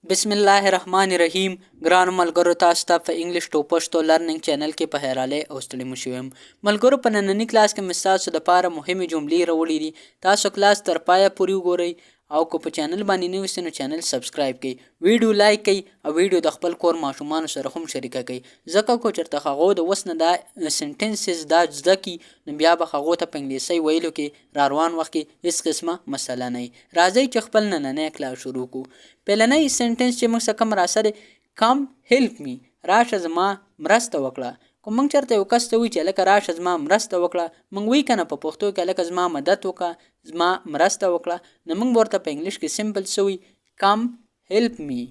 بسم الله الرحمن الرحیم. ګرانو ملګرو، تاسو ته په انګلیش ټو پښتو لرننګ چینل کې په حیرالۍ او ستړي مشي وایم. ملګرو، په ننني کلاس کې مې ستاسو دپاره مهمې جملې راوړي دي. تاسو کلاس تر پایه پورې وګورئ او که په چینل باندې نوي سئ نو چینل سبسکرایب کړئ، ویډیو لایک کړئ او ویډیو د خپل کور ماشومانو سره هم شریکه کړئ، ځکه که چېرته هغو د اوس نه دا سنټنسز دا زده کړي نو بیا به هغو ته په انګلیسۍ ویلو کې راروان وخت کې هیڅ قسمه مسله نه وي. راځئ چې خپل نننی کلاس شروع کړو. پیلنی سنټنس چې موږ سره کوم راسه دی، کم هیلپ می، راشه زما مرسته وکړه. که موږ چېرته یو کس ته وایو چې هلکه راشه زما مرسته وکړه، موږ وایي که نه په پښتو کې هلکه زما مدد وکړه، زما مرسته وکړه، نو موږ به ورته په انګلیش کې سمپل څه وایي؟ کم هیلپ می.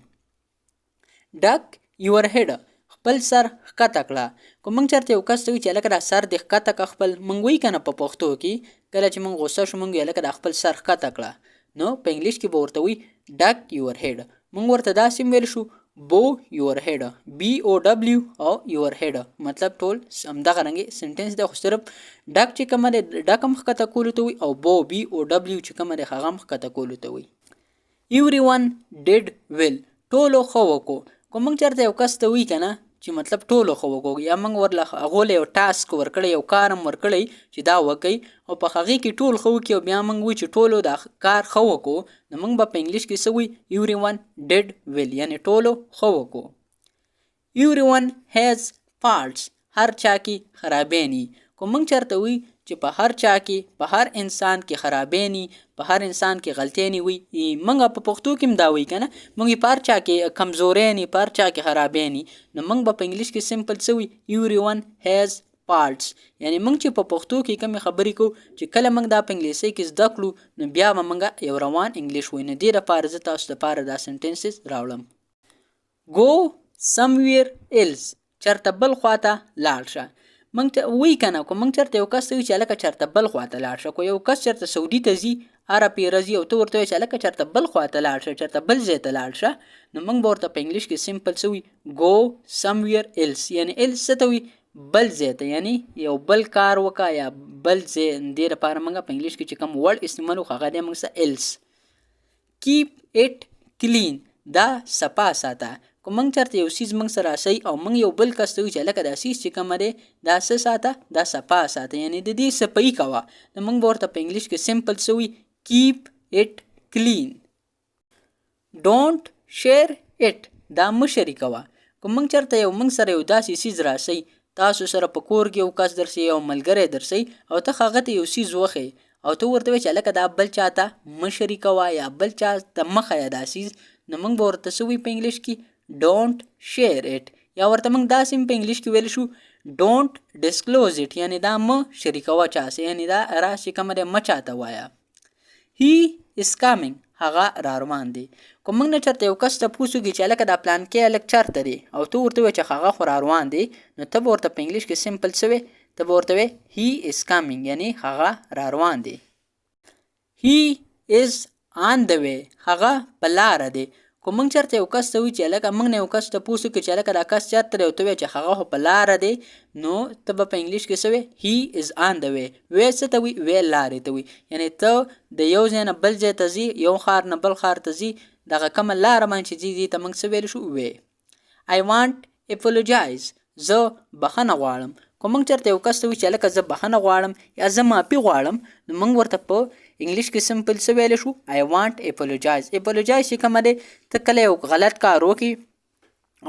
ډک یور هیډ، خپل سر ښکته کړه. که موږ چېرته یو کس ته وایو چې هلکه دا سر دې ښکته کړه خپل، موږ وایي که نه په پښتو کې کله چې موږ غوسه شو موږ وایي هلکه دا خپل سر ښکته کړه، نو په انګلیش کې به ورته وایي ډک یور هیډ. موږ ورته داسې هم ویل شو بو یور هیډ، بی او ډبلیو او یور هیډ، مطلب ټول همدغه رنګې سنټنس دی، خو صرف ډک چې کومه دی ډک هم ښکته کولو ته وایي او بو بی او ډبلیو چې کومه دی هغه هم ښکته کولو ته وایي. ایوری ون ډیډ ویل، ټولو ښه وکړو. که موږ چېرته یو کس ته وایي که نه چې مطلب ټولو ښه وکړو، یا موږ ورله هغو له یو ټاسک ورکړی، یو کار هم ورکړی چې دا وکړئ او په هغې کې ټول ښه وکړي او بیا موږ وایو چې ټولو دا کار ښه وکړو، نو موږ به په انګلیش کې څه وایو؟ ایوری ون ډیډ ویل، یعنی ټولو ښه وکړو. ایوری ون هیز فالټس، هر چا کې خرابې نی. که موږ چېرته وایو چې په هر چا کې، په هر انسان کې خرابې نی، په هر انسان کې غلطۍ نی وي، موږ په پښتو کې هم دا وایي که نه، موږ په هر چا کې کمزورۍ نی، په هر چا کې خرابې نی، نو موږ به په انګلیش کې سمپل څه وایو؟ ایوری ون هیز فالټس. یعنی موږ چې په پښتو کې کومې خبرې کوو چې کله موږ دا په انګلیسۍ کې زده کړو نو بیا به موږ یو روان انګلیش وایو. نو دې لپاره زه تاسو لپاره دا سنټنسز راوړم. ګو سمویر ایلس، چرته بل خواته لاړ شه. موږ ته وایي که نه، که موږ چېرته یو کس ته وایو چې هلکه چېرته بل خواته لاړ شه، که یو کس چېرته سعودي ته ځي هره پیره ځي او ته ورته وایې چې هلکه چېرته بل خواته لاړ شه، چېرته بل ځای ته لاړ شه، نو موږ به ورته په انګلیش کې سمپل څه وایو؟ ګو سمویر ایلس. یعنی ایلس څه ته وایي؟ بل ځای ته، یعنی یو بل کار وکړه یا بل ځای. دې لپاره موږ په انګلیش کې چې کوم ورډ استعمالو هغه دی موږ څه ایلس. کیپ اټ کلین، دا صفا ساته. که موږ چېرته یو څیز موږ سره راسي او موږ یو بل کس ته وایو چې هلکه دا څیز چې کومه دی دا څه ساته، دا صفا ساته، یعنی د دې صفایي کوه، نو موږ به ورته په انګلیش کې سمپل څه وایو؟ کیپ اټ کلین. ډونټ شیر اټ، دا مه شریکوه. که موږ چېرته یو موږ سره یو داسې څیز راسي، تاسو سره په کور کې یو کس درسي، یو ملګری درسي او ته هغه ته یو څیز وښیې او ته ورته وایې چې هلکه دا بل چا ته مه شریکوه یا بل چا ته مه ښیه دا څیز، نو موږ به ورته څه وایو په انګلیش کې؟ ډونټ شیر اټ. یا ورته موږ داسې هم په انګلیش کې ویلی شو ډونټ ډسکلوز اټ، یعنی دا مه شریکوه چا سره، یعنی دا راز چې کومه دی مه چا ته وایه. هی از کامینګ، هغه راروان دی. که موږ نه چېرته یو کس تپوس وکړي چې هلکه دا پلانکی هلک چېرته دی او ته ورته ووایې چې هغه خو راروان دی، نو ته به ورته په انګلیش کې سمپل څه وایې؟ ته به ورته وایې هی از کامینګ، یعنی هغه راروان دی. هی از آن د وی، هغه په لاره دی. که موږ چېرته یو کس ته وایو چې هلکه موږ نه یو کس تپوس وکړي چې هلکه دا کس چېرته دی او ته وایې چې هغه خو په لاره دی، نو ته به په انګلیش کې څه وایې؟ هی از آن د وی. وی څه ته وایي؟ وی لارې ته وایي، یعنی ته د یو ځای نه بل ځای ته ځې، یو ښار نه بل ښار ته ځې، دغه کومه لاره باندې چې ځې دې ته موږ څه ویلی شو؟ وی. I want apologize، زه بخښنه غواړم. که موږ چېرته یو کس ته وایو چې هلکه زه بخښنه غواړم یا زه معافي غواړم، نو موږ ورته په انګلیش کې سمپل څه ویلی شو؟ I want apologize. Apologize چې کومه دی، ته کله یو غلط کار وکړي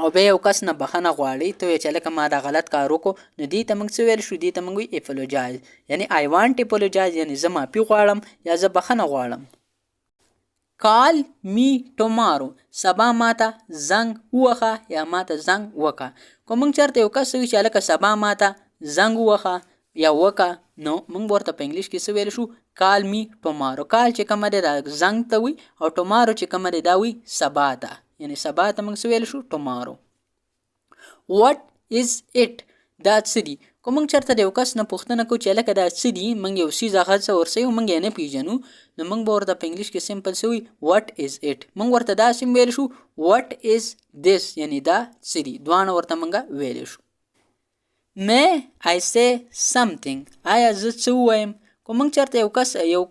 او بیا یو کس نه بخښنه غواړي، ته وایې چې هلکه ما دا غلط کار وکړو، نو دې ته موږ څه ویلی شو؟ دې ته موږ وایو apologize، یعنی I want apologize، یعنی زه معافي غواړم یا زه بخښنه غواړم. کال می ټومارو، سبا ماته زنګ ووهه یا ماته زنګ وکړه. که موږ چېرته یو کس ته وایو چې هلکه سبا ماته زنګ ووهه یا وکړه، نو موږ به ورته په انګلیش کې څه ویلی شو؟ کال می ټومارو. کال چې کومه دی دا زنګ ته وایي او ټومارو چې کومه دی دا وایي سبا ته، یعنی سبا ته موږ څه ویلی شو؟ ټومارو. واټ از اټ، دا څه دي؟ که موږ چېرته د یو کس نه پوښتنه کوو چې هلکه دا څه دي، موږ یو څیز هغه څه ورسوي موږ یې نه پېژنو، نو موږ به ورته په انګلیش کې سمپل څه وایو؟ واټ از اټ. موږ ورته داسې هم ویلی شو واټ از دیس، یعنی دا څه دي، دواړه ورته موږ ویلی شو. می آی سي سمثینګ، آیا زه څه ووایم؟ که موږ چېرته یو کس یو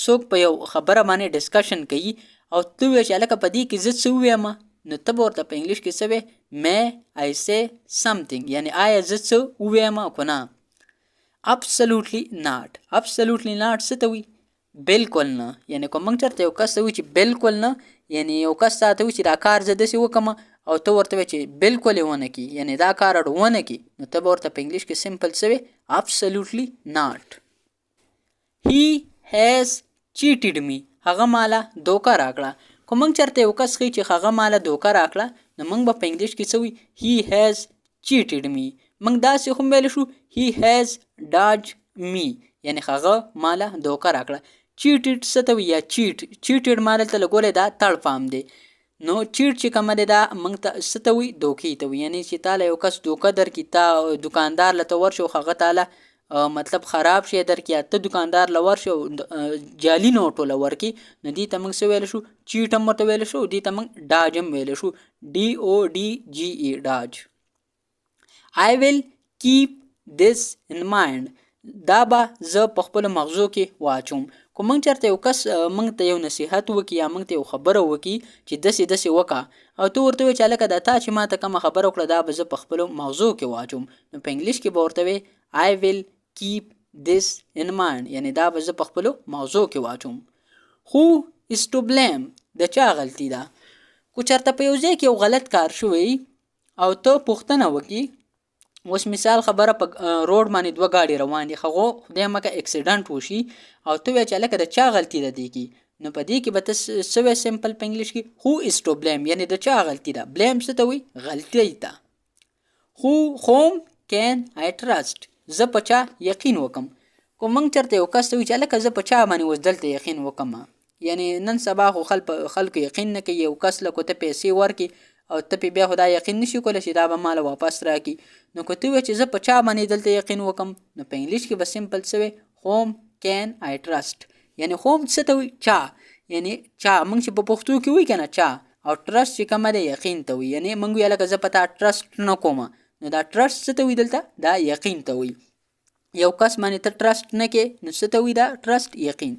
څوک په یو خبره باندې ډسکشن کوي او ته ووایې چې هلکه په دې کې زه څه ووایم، نو ته به ورته په انګلیش کې څه وایې؟ May I say something، یعنی آیا زه څه ووایم او که نه؟ Absolutely not. Absolutely not څه ته وایي؟ بالکل نه. یعنی که موږ چېرته یو کس ته وایو چې بالکل نه، یعنی یو کس تا ته وایي چې دا کار زه داسې وکړم او ته ورته وایې چې بالکل یې ونه کړي، یعنی دا کار اړ ونه کړي، نو ته به ورته په انګلیش کې سمپل څه وایې؟ Absolutely not. He has cheated me، هغه ماله دوکه راکړه. که موږ چېرته یو کس ښیي چې هغه ماله دوکه راکړه، نو موږ به په انګلیش کې څه وایو؟ He has cheated me. موږ داسې هم ویلی شو he has dodged me، یعنی هغه ماله دوکه راکړه. چیټډ څه ته وایي؟ یا چیټ، چیټډ ما دلته لګولی دا تړ فارم دی. نو چیټ چې کومه دی دا موږ ته څه ته وایي؟ دوکې ته وایي. یعنی چې تا له یو کس دوکه درکړي، تا دکاندار له ته ورشي او هغه تا له مطلب خراب شی درکړي، یا ته دکاندار له ورشي او جعلي نوټ له ورکړي، نو دې ته موږ څه ویلی شو؟ چیټ هم ورته ویلی شو، دې ته موږ ډاج هم ویلی شو، ډي او ډي جي ای، ډاج. I will keep this in mind، دا به زه په خپلو مغزو کې واچوم. که موږ چېرته یو کس موږ ته یو نصیحت وکړي یا موږ ته یو خبره وکړي چې داسې داسې وکړه، او ته ورته وایې چې هلکه دا تا چې ما ته کومه خبره وکړه دا به زه په خپلو مغزو کې واچوم، نو په انګلیش کې به ورته وایې I will keep this in mind، یعنی دا به زه په خپلو مغزو کې واچوم. Who is to blame، د چا غلطي ده؟ که چېرته په یو ځای کې یو غلط کار شوی او ته پوښتنه وکړي، اوس مثال خبره په روډ باندې دوه ګاډي روان دي، هغو خدای مکه اکسیډنټ وشي او ته وایې چې هلکه د چا غلطي ده دې کې، نو په دې کې به ته څه وایې سمپل په انګلیش کې؟ Who is to blame، یعنی د چا غلطي ده. بلیم څه ته وایي؟ غلطۍ ته. Whom can I trust، زه په چا یقین وکم. که موږ چېرته یو کس ته وایو چې هلکه زه په چا باندې اوس دلته یقین وکم، یعنی نن سبا خو خلکو یقین نه کوي، یو کس له که ته پیسې ورکړي او ته پې بیا خو دا یقین نشي کولی چې دا به ماله واپس راکړي، نو که ته وایې چې زه په چا باندې دلته یقین وکم، نو په انګلیش کې به سمپل څه وایې؟ Whom can I trust، یعنی whom څه ته وایي؟ چا، یعنی چا موږ چې په پښتو کې وایي که نه چا، او ټرسټ چې کومه دی یقین ته وایي، یعنی موږ وایو هلکه زه په تا ټرسټ نه کوم، نو دا ټرسټ څه ته وایي دلته؟ دا یقین ته وایي. یو کس باندې ته ټرسټ نه کې نو څه ته وایي دا ټرسټ؟ یقین.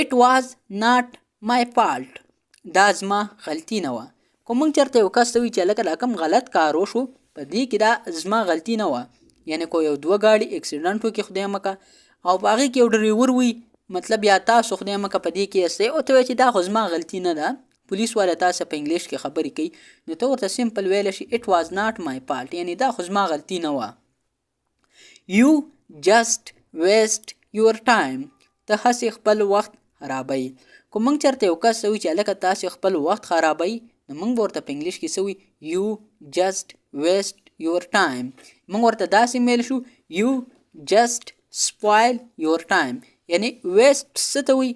It was not my fault، دا زما غلطي نه وه. که موږ چېرته یو کس ته وایو چې هلکه دا کوم غلط کار وشو په دې کې دا زما غلطي نه وه، یعنی که یو دوه ګاډي اکسیډنټ وکړي خدای مه که او په هغې کې یو ډریور وي، مطلب یا تاسو خدای مه که په دې کې یاستئ او ته وایې چې دا خو زما غلطي نه ده، پولیس والا تاسو په انګلیش کې خبرې کوي، نو ته ورته سمپل ویلی شي it was not my fault، یعنی دا خو زما غلطي نه وه. You just waste your time، ته هسې خپل وخت خرابوي. که موږ چېرته یو کس ته وایو چې هلکه تاسې خپل وخت خرابوي، نو موږ به ورته په انګلیش کې څه وایو؟ You just waste your time. موږ ورته داسې ویلی شو you just spoil your time، یعنی waste څه ته وایي؟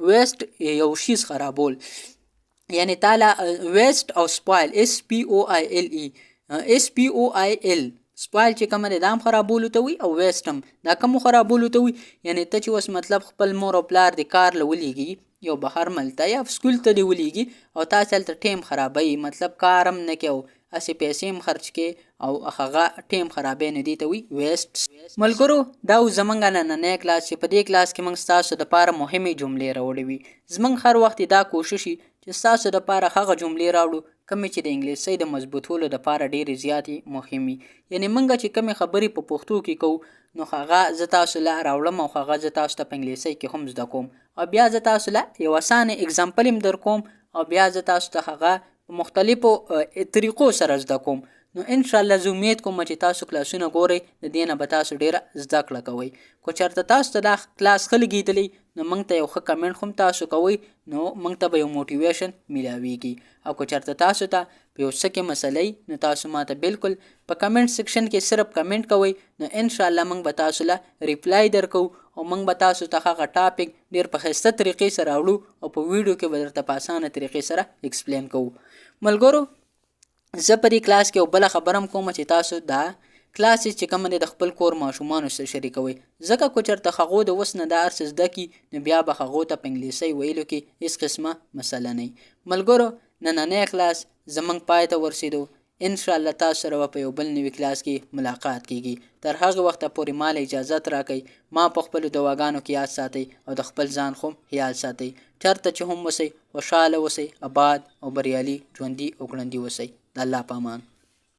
waste یو شیز خرابول، یعنی تاله waste او spoil، S P O I L E، S P O I L، spoil چې کومه دی دا هم خرابولو ته وایي او waste هم دا کوم خرابولو ته وایي. یعنی ته چې اوس مطلب خپل مور او پلار دې کار له ولیږي یو بهر ملک ته یا سکول ته دې ولیږي او تاسې هلته ټایم خرابوي، مطلب کار هم نه کوي او هسې پیسې هم خرچ کې او هغه ټایم خرابوي، نو دې ته وایي waste. ملګرو دا و زمونږ نننی کلاس چې په دې کلاس کې موږ ستاسو دپاره مهمې جملې راوړې وي. زمونږ هر وخت دا کوشش وي چې ستاسو دپاره هغه جملې راوړو کومې چې د انګلیسۍ د مضبوطولو دپاره ډېرې زیاتې مهمې. یعنی موږ چې کومې خبرې په پښتو کې کوو نو هغه زه تاسو له راوړم او هغه زه تاسو ته په انګلیسۍ کې هم زده کوم، او بیا زه تاسو له یو اسانه اگزامپل هم در کوم او بیا زه تاسو ته هغه په مختلفو طریقو سره زده کوم. نو انشاءالله زه امید کوم چې تاسو کلاسونه ګورئ، د دې نه به تاسو ډېره زده کړه کوئ. که چېرته تاسو ته دا کلاس ښه لګېدلی نو موږ ته یو ښه کمنټ هم تاسو کوئ، نو موږ ته به یو موټیویشن میلاویږي. او که چېرته تاسو ته په یو څه کې مسله وي نو تاسو ما ته بالکل په کمنټ سیکشن کې صرف کمنټ کوئ، نو انشاءالله موږ به تاسو له ریپلای درکوو او موږ به تاسو ته هغه ټاپک ډېر په ښایسته طریقې سره راوړو او په ویډیو کې به درته په اسانه طریقې سره اکسپلین کوو. ملګرو زه په دې کلاس کې یو بله خبره هم کوم چې تاسو دا کلاس چې کومه دی د خپل کور ماشومانو سره شریکوئ، ځکه که چېرته هغو د اوس نه دا هر څه زده کړي نو بیا به هغو ته په انګلیسۍ ویلو کې هېڅ قسمه مسله نه وي. ملګرو نننی کلاس زموږ پای ته ورسېدو. ان شاء الله تاسو سره به په یو بل نوي کلاس کې ملاقات کیږي. تر هغه وخته پورې ماله اجازت راکړئ. ما په خپلو دواګانو کې یاد ساتئ او د خپل ځان خو خیال ساتئ. چرته چې هم اوسئ خوشحاله اوسئ، اباد او بریالي، ژوندي او ګړندي اوسئ. د الله په امان.